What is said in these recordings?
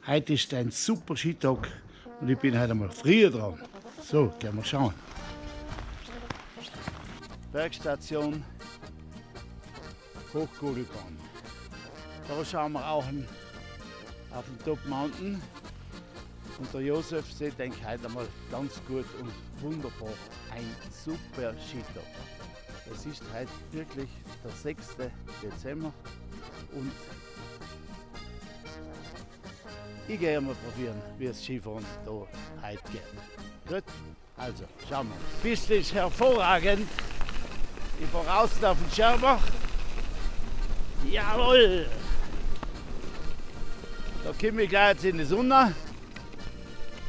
Heute ist ein super Skitag und ich bin heute einmal früher dran. So, gehen wir schauen. Bergstation Hochkogelbahn. Da schauen wir auch auf den Top Mountain. Und der Josef sieht eigentlich heute einmal ganz gut und wunderbar. Ein super Skitag. Es ist heute wirklich der 6. Dezember und ich gehe mal probieren, wie es Skifahren da heute geht. Gut, also schauen wir. Die Piste ist hervorragend. Ich fahre raus auf den Scherbach. Jawohl! Da komme ich gleich jetzt in die Sonne.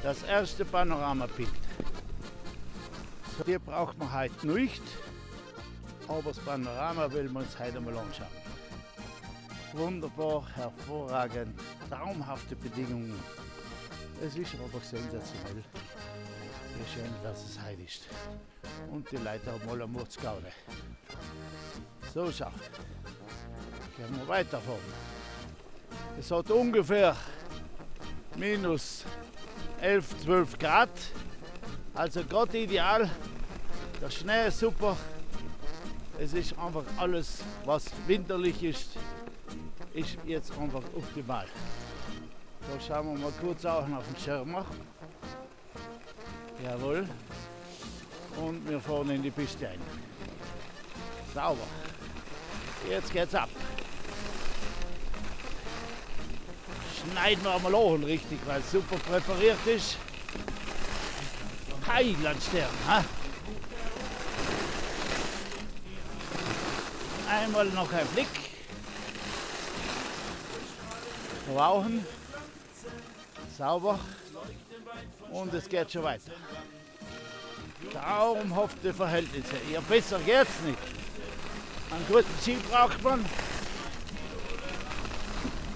Das erste Panoramabild. So, die braucht man heute nicht, aber das Panorama will man uns heute mal anschauen. Wunderbar, hervorragend, traumhafte Bedingungen. Es ist einfach sensationell, wie schön dass es heute ist. Und die Leute haben alle Mordsgaune. So, schau. Können wir weiterfahren. Es hat ungefähr minus 11, 12 Grad. Also gerade ideal. Der Schnee ist super. Es ist einfach alles, was winterlich ist, ist jetzt einfach optimal. Da schauen wir mal kurz auch auf den Schirmer. Jawohl. Und wir fahren in die Piste ein. Sauber. Jetzt geht's ab. Schneiden wir einmal an, richtig, weil es super präpariert ist. Heilandstern, ha? Einmal noch ein Blick. Rauchen. Sauber. Und es geht schon weiter. Traumhafte Verhältnisse. Ja, besser geht's nicht. Einen guten Ski braucht man.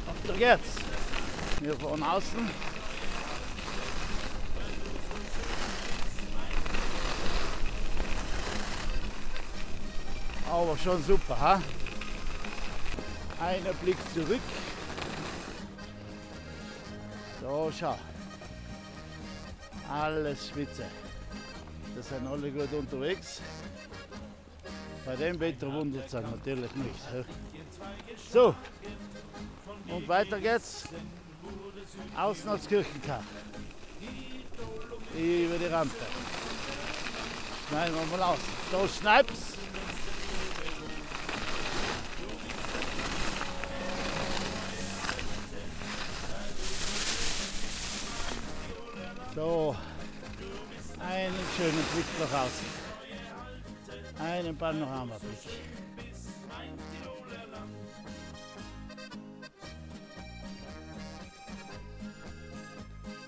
Auf da geht's. Wir fahren außen. Aber schon super, ha? Einer Blick zurück. So, schau. Alles Spitze. Da sind alle gut unterwegs. Bei dem Wetter wundert es natürlich nicht. So, und weiter geht's. Außen aufs Kirchenkar. Über die Rampe. Schneiden wir mal aus. Da schneibt's. So, einen schönen Blick nach außen. Einen Panoramablick.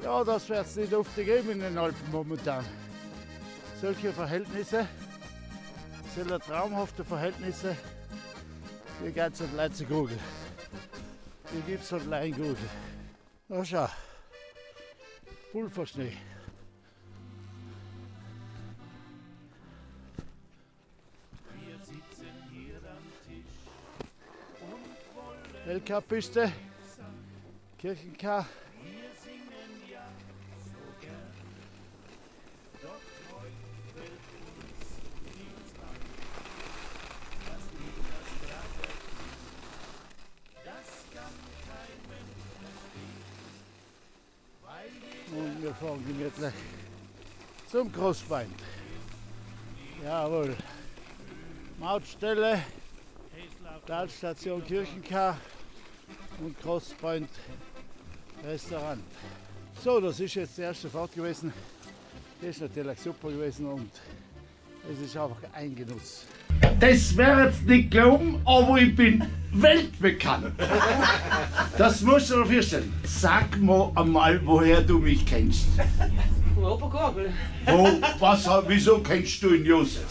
Ja, das wird es nicht oft geben in den Alpen momentan. Solche Verhältnisse, solche traumhafte Verhältnisse, hier geht es halt Leute zu Google. Hier gibt es halt Leute Google. Na schau, Pulverschnee. LK-Piste, Kirchenkar. Und wir fahren gemütlich zum Großfeind. Jawohl. Mautstelle, Talstation Kirchenkar und Crosspoint Restaurant. So, das ist jetzt die erste Fahrt gewesen. Die ist natürlich super gewesen und es ist einfach ein Genuss. Das wäre jetzt nicht glauben, aber ich bin weltbekannt. Das musst du dir vorstellen. Sag mir einmal, woher du mich kennst. Vom Obergurgl. Wo, was, wieso kennst du ihn, Josef?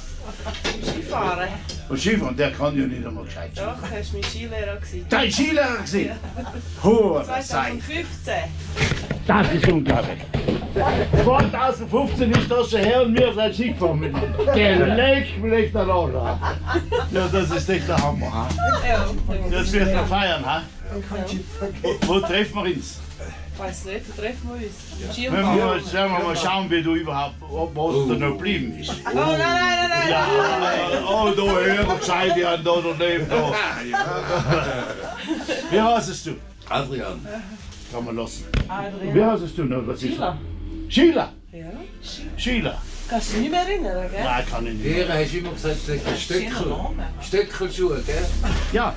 Skifahren. Und Skifahren, der kann ja nicht einmal gescheit Doch, er war mein Skilehrer. Dein Skilehrer gewesen? Hure sei. 2015. Das ist unglaublich. 2015 ist das schon her und wir sind Ski gefahren mit ihm. Geleck mich der Lola. Ja, das ist echt der Hammer. Ha? Ja. Das wird wir feiern. Ha? Wo treffen wir uns? Weiß nicht, da treffen wir uns. Wenn wir mal, sollen wir mal schauen, wie du überhaupt, ob was da noch geblieben ist. Oh nein, nein, nein, nein! Ja, oh, da hören gescheit, die haben da daneben da. Wie heißt du? Adrian. Kann man lassen. Adrian. Wie heißt du noch? Was ist Sheila. Sheila. Ja. Sheila. Kannst du dich nicht mehr erinnern, gell? Nein, kann ich nicht. Hier hast du immer gesagt, es sind Schöner Stöckel. Name. Stöckelschuhe, gell? Ja.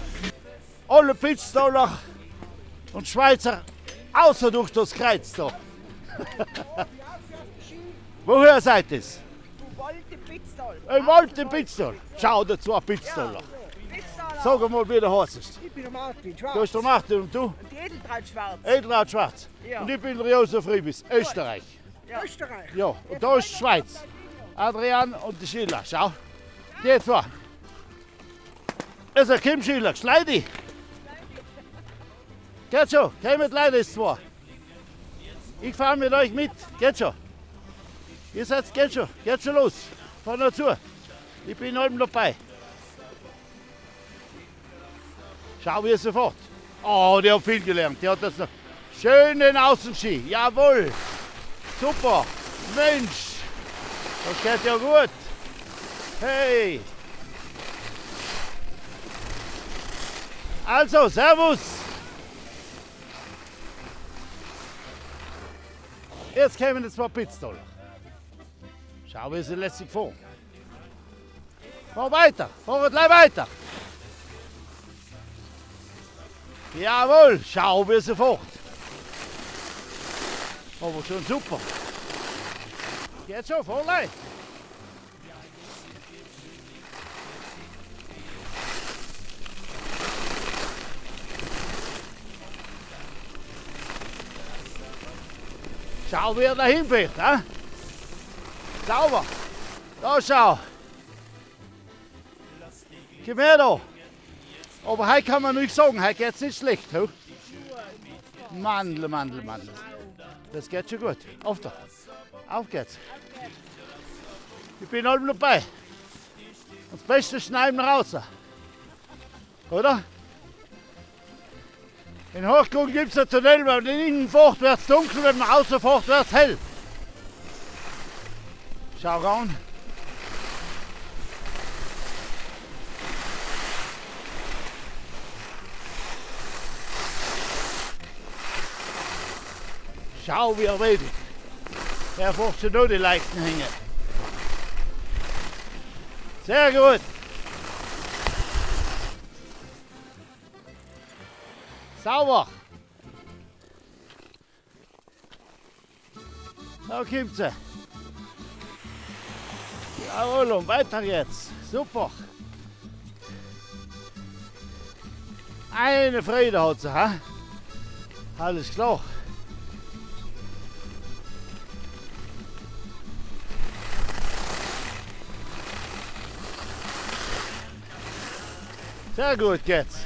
Alle Pitztaler und Schweizer außer durch das Kreuz da. Woher seid ihr? Wollte Pitztal. Im alten Pitztal. Schau, da zwei Pitztaler. Pitztaler. Sag mal, wie du heißt. Ich bin der Martin Du Schwarz. bist der Martin und du? Und die Edeltraud Schwarz. Edeltraud Schwarz. Ja. Und ich bin der Josef Ribis, Österreich. Ja. Österreich. Ja, und da ist die Schweiz. Adrian und die Sheila, schau. Die zwei. Also, komm Sheila, schleidi. Geht schon, kommt Leute, ist zwei. Ich fahre mit euch mit, geht schon. Ihr seid, geht schon los. Fahr nur zu. Ich bin allem dabei. Schau, wie sie fährt. Oh, die hat viel gelernt. Die hat das noch. Schön den Außenski. Jawohl. Super. Mensch. Das geht ja gut. Hey. Also, Servus. Jetzt kämen die zwei Pitztaler. Schau, wie sie lässig fahren. Fahr weiter, fahr gleich weiter. Jawohl, schau, wie sie fährt. Aber schon super. Geht schon, fahr gleich. Schau, wie er dahin fährt. He? Sauber. Da schau. Komm her da. Aber heute kann man nichts sagen, heute geht's nicht schlecht. He? Mandel, Mandel, Mandel. Das geht schon gut. Auf da. Auf geht's. Ich bin allem dabei. Und das Beste schneiden wir raus. Oder? In Hochgrund gibt es einen Tunnel, wenn man innen fährt, wird es dunkel, wenn man außen fährt, wird es hell. Schau ran. Schau, wie er wedelt. Er fährt schon noch die leichten Hänge. Sehr gut. Sauber. Da kommt sie. Jawohl, und weiter geht's. Super. Eine Freude hat sie, ha? Alles klar. Sehr gut geht's.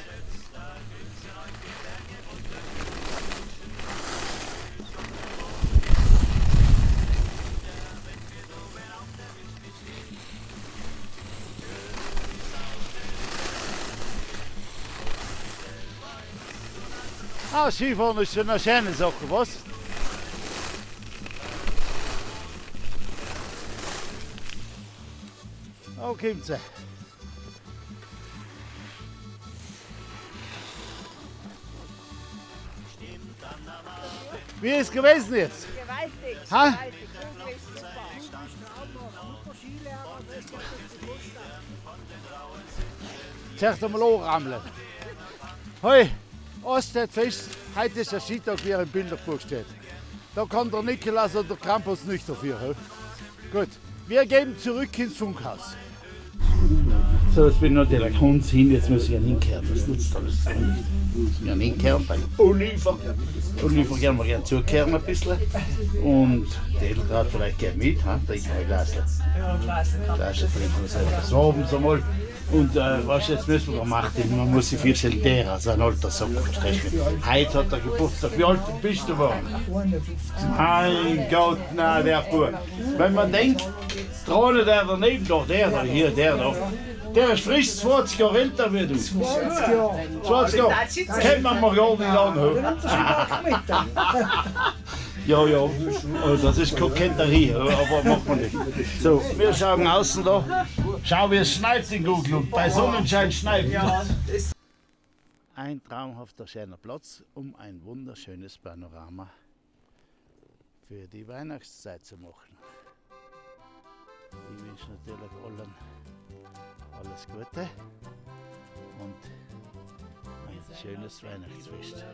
Ah, Skifahren ist schon eine schöne Sache, was? Da kommt sie. Wie ist gewesen jetzt? Gewaltig. Ha? Gewaltig. Du bist super. Zuerst einmal anrammeln. Hoi, Ost steht fest, heute ist der Skitag, wie er im Bilderbuch steht. Da kann der Nikolaus und der Krampus nicht dafür. Hä? Gut, wir gehen zurück ins Funkhaus. So, jetzt bin ich noch der Kunz hin, jetzt muss ich ja hinkehren, das nutzt alles nicht. Muss ich ja hinkehren bei Oliver. Oliver gern wir gern zukehren ein bisschen. Und die Edeltraut vielleicht gern mit, ha? Trinken wir ein Glas. Ja, ein Glas. Glas trinken wir selber. So abends einmal. Und weißt du, jetzt müssen wir machen, man muss sich vorstellen, der, also ein alter Sack, verstehst du mich? Heute hat er Geburtstag. Wie alt bist du geworden? Mein Gott, nein, der Bub. Wenn man denkt, Drohne der daneben, doch der da, hier, der da, Der ist frisch 20 Jahre älter wie du. 20 Jahre. 20 Jahre. Kennt man mal gar nicht an. Der Unterschied macht mit. Ja, ja, oh, das ist Koketterie, aber macht man nicht. So, wir schauen außen da. Schau, wie es schneit in Google und bei Sonnenschein schneit. Ja, es Ein traumhafter schöner Platz, um ein wunderschönes Panorama für die Weihnachtszeit zu machen. Ich wünsche natürlich allen alles Gute und ein schönes Weihnachtsfest.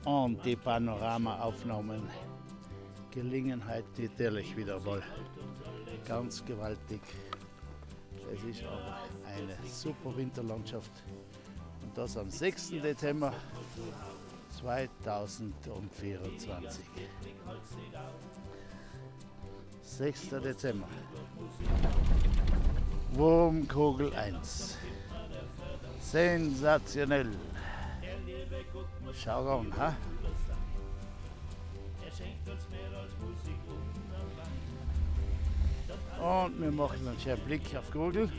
Und die Panoramaaufnahmen gelingen heute natürlich wieder mal ganz gewaltig. Es ist aber eine super Winterlandschaft. Und das am 6. Dezember 2024. 6. Dezember. Wurmkugel 1. Sensationell. Schau an, ha? Und wir machen einen schönen Blick auf Google.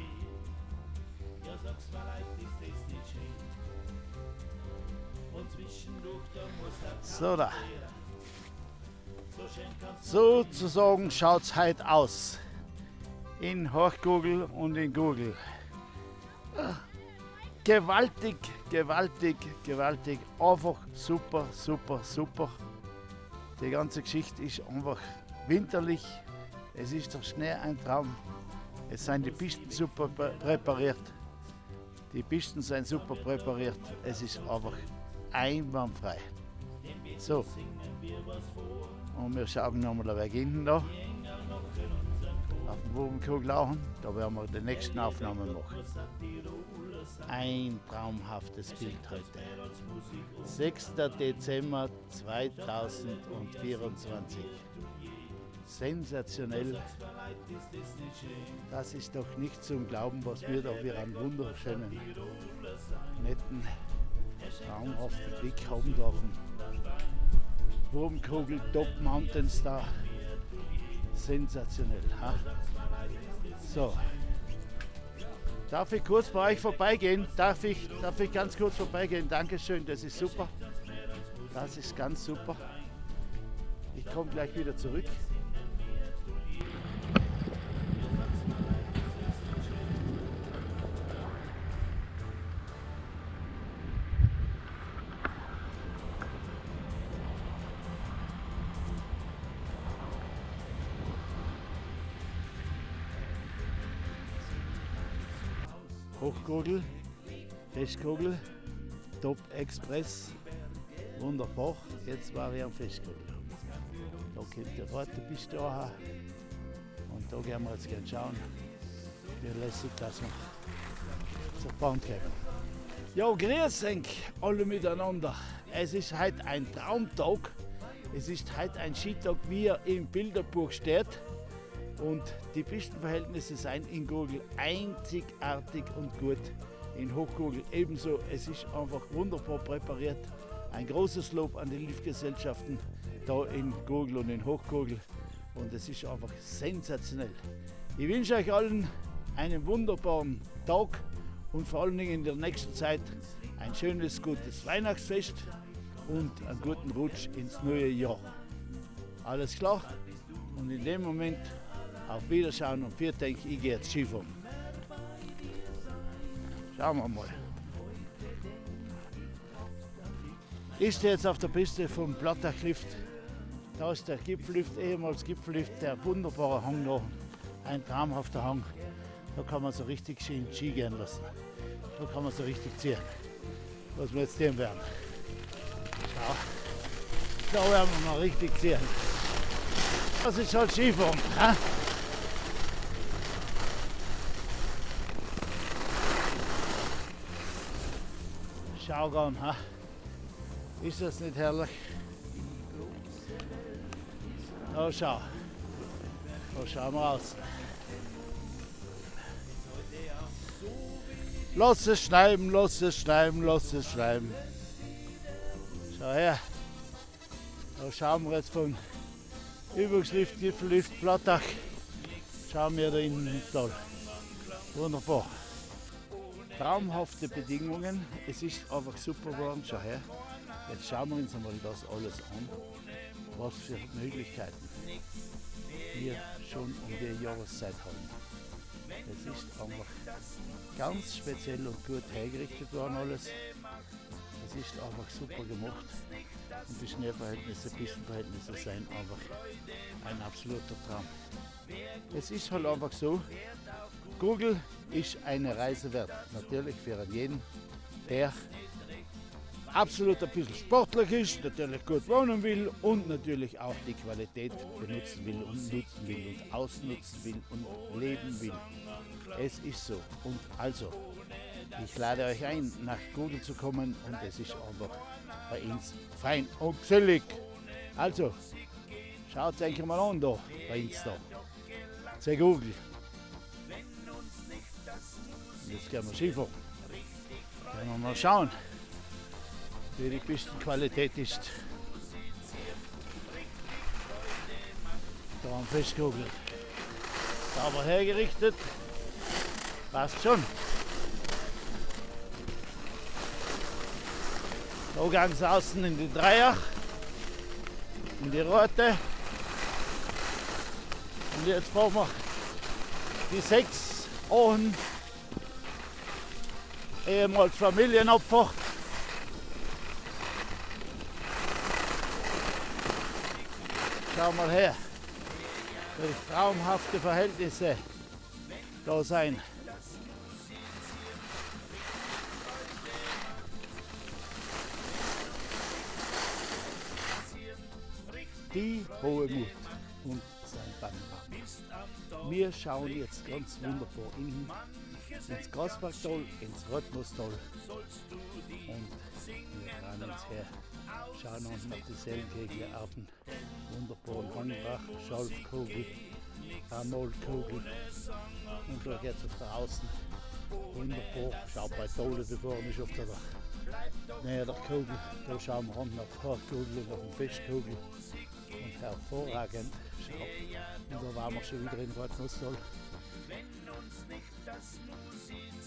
So da. Sozusagen schaut es heute aus. In Hochgoogle und in Google. Gewaltig, gewaltig, gewaltig. Einfach super, super, super. Die ganze Geschichte ist einfach winterlich. Es ist der Schnee ein Traum. Es sind die Pisten super präpariert. Die Pisten sind super präpariert. Es ist einfach einwandfrei. So. Und wir schauen nochmal ein wenig hinten da. Auf dem Wurmkugel. Da werden wir die nächsten Aufnahmen machen. Ein traumhaftes Bild heute. 6. Dezember 2024. Sensationell. Das ist doch nicht zum Glauben, was wir da wieder einen wunderschönen, netten, traumhaften Blick haben dürfen. Wurmkugel, Top Mountain Star. Sensationell. Ha? So. Darf ich kurz bei euch vorbeigehen? Darf ich ganz kurz vorbeigehen? Dankeschön, das ist super. Das ist ganz super. Ich komme gleich wieder zurück. Hochgurgel, Festkugel, Top Express. Wunderbar. Jetzt war ich am Festkugel. Da kommt die rote Piste an. Und da gehen wir jetzt gerne schauen, wie lässig das wir zur Bahn kommen. Ja, grüß euch alle miteinander. Es ist heute ein Traumtag. Es ist heute ein Skitag, wie er im Bilderbuch steht. Und die Pistenverhältnisse sind in Gurgl einzigartig und gut. In Hochgurgl ebenso. Es ist einfach wunderbar präpariert. Ein großes Lob an die Liftgesellschaften da in Gurgl und in Hochgurgl. Und es ist einfach sensationell. Ich wünsche euch allen einen wunderbaren Tag und vor allen Dingen in der nächsten Zeit ein schönes, gutes Weihnachtsfest und einen guten Rutsch ins neue Jahr. Alles klar? Und in dem Moment auf Wiederschauen und vielen Dank, ich gehe jetzt Skifahren. Schauen wir mal. Ich stehe jetzt auf der Piste vom Plattachlift. Da ist der Gipfellift, ehemals Gipfellift, der wunderbare Hang da. Ein traumhafter Hang. Da kann man so richtig schön Ski gehen lassen. Da kann man so richtig ziehen. Was wir jetzt sehen werden. Schau. Da werden wir mal richtig ziehen. Das ist halt Skifahren. Hä? Schau an, ha? Ist das nicht herrlich? Da schau. Da schauen wir aus. Lass es schneien, lass es schneien, lass es schneien. Schau her. Da schauen wir jetzt vom Übungslift, Gipfellift, Plattach. Schauen wir da hinten ins Tal. Wunderbar. Traumhafte Bedingungen. Es ist einfach super geworden. Schau her. Jetzt schauen wir uns einmal das alles an. Was für Möglichkeiten wir schon um die Jahreszeit haben. Es ist einfach ganz speziell und gut hergerichtet worden alles. Es ist einfach super gemacht. Und die Schneeverhältnisse, Pistenverhältnisse sind einfach ein absoluter Traum. Es ist halt einfach so, Gurgl ist eine Reise wert. Natürlich für jeden, der absolut ein bisschen sportlich ist, natürlich gut wohnen will und natürlich auch die Qualität benutzen will und nutzen will und ausnutzen will und leben will. Es ist so. Und also, ich lade euch ein, nach Gurgl zu kommen und es ist einfach bei uns fein und gesellig. Also, schaut euch mal an da, bei uns da. Sehr Gurgl. Und jetzt gehen wir Skifahren. Gehen wir mal schauen, wie die Pistenqualität ist. Da am Festkogel. Sauber hergerichtet. Passt schon. Da ganz außen in die Dreier, in die Rote. Und jetzt fahren wir die 6 an, ehemals Familienabfahrt. Schau mal her, welche traumhafte Verhältnisse da sein. Die hohe Mut und sein Panorama. Wir schauen jetzt ganz wunderbar ins Grasbergtal, ins Rotmoostal und wir fahren uns her, schauen uns noch die Sellenkegel auf den wunderbaren Hangrach, Schalfkogel, Amolkogel und da geht's auf der Außen wunderbar. Schaut bei Tole, bevor ich auf der Nähe der Kugel, da schauen wir unten auf Hartkugel und auf den Fischkugel. Und hervorragend. Schau. Und da waren wir schon wieder in Rotmoostal.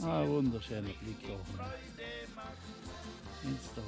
Ah, wunderschöner Blick da oben ins Tal.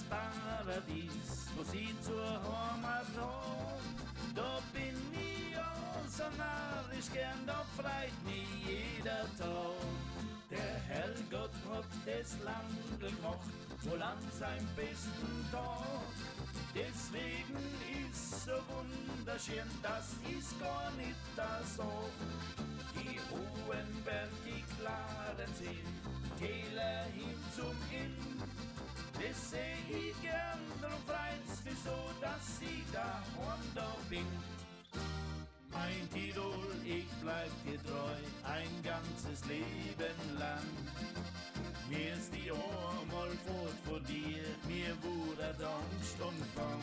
Paradies, wo sie zur Heimat hat. Da bin ich auch so narrisch gern, da freit mich jeder Tag. Der Herrgott hat das Land gemacht, wohl an seinem besten Tag. Deswegen ist so wunderschön, das ist gar nicht so. Die hohen Berge, die klaren Seen, Täler hin zum Inn. Das seh ich gern, drum freut's mich so, dass ich daheim da bin. Mein Tirol, ich bleib dir treu, ein ganzes Leben lang. Mir ist die einmal fort vor dir, mir wurde Angst und Bang.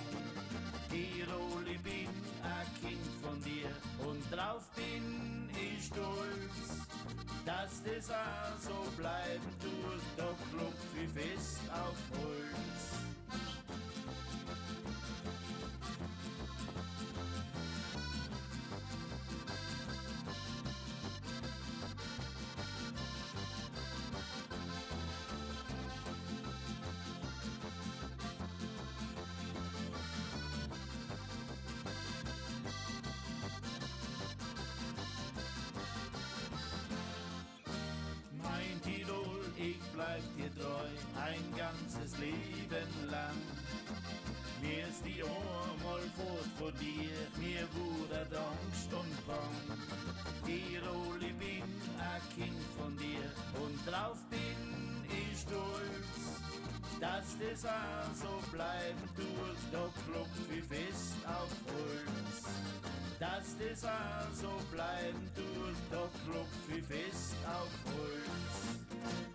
Tirol, ich bin ein Kind von dir und drauf bin ich stolz. Dass das auch so bleiben tut, da klopf ich fest auf Holz. bleib dir treu, ein ganzes Leben lang. Mir ist die einmal fort von dir, mir wurde Angst und Bang. Tirol, ich bin ein Kind von dir und drauf bin ich stolz. Dass das auch so bleiben tut, da klopf ich fest auf Holz. Dass das auch so bleiben tut, da klopf ich fest auf Holz.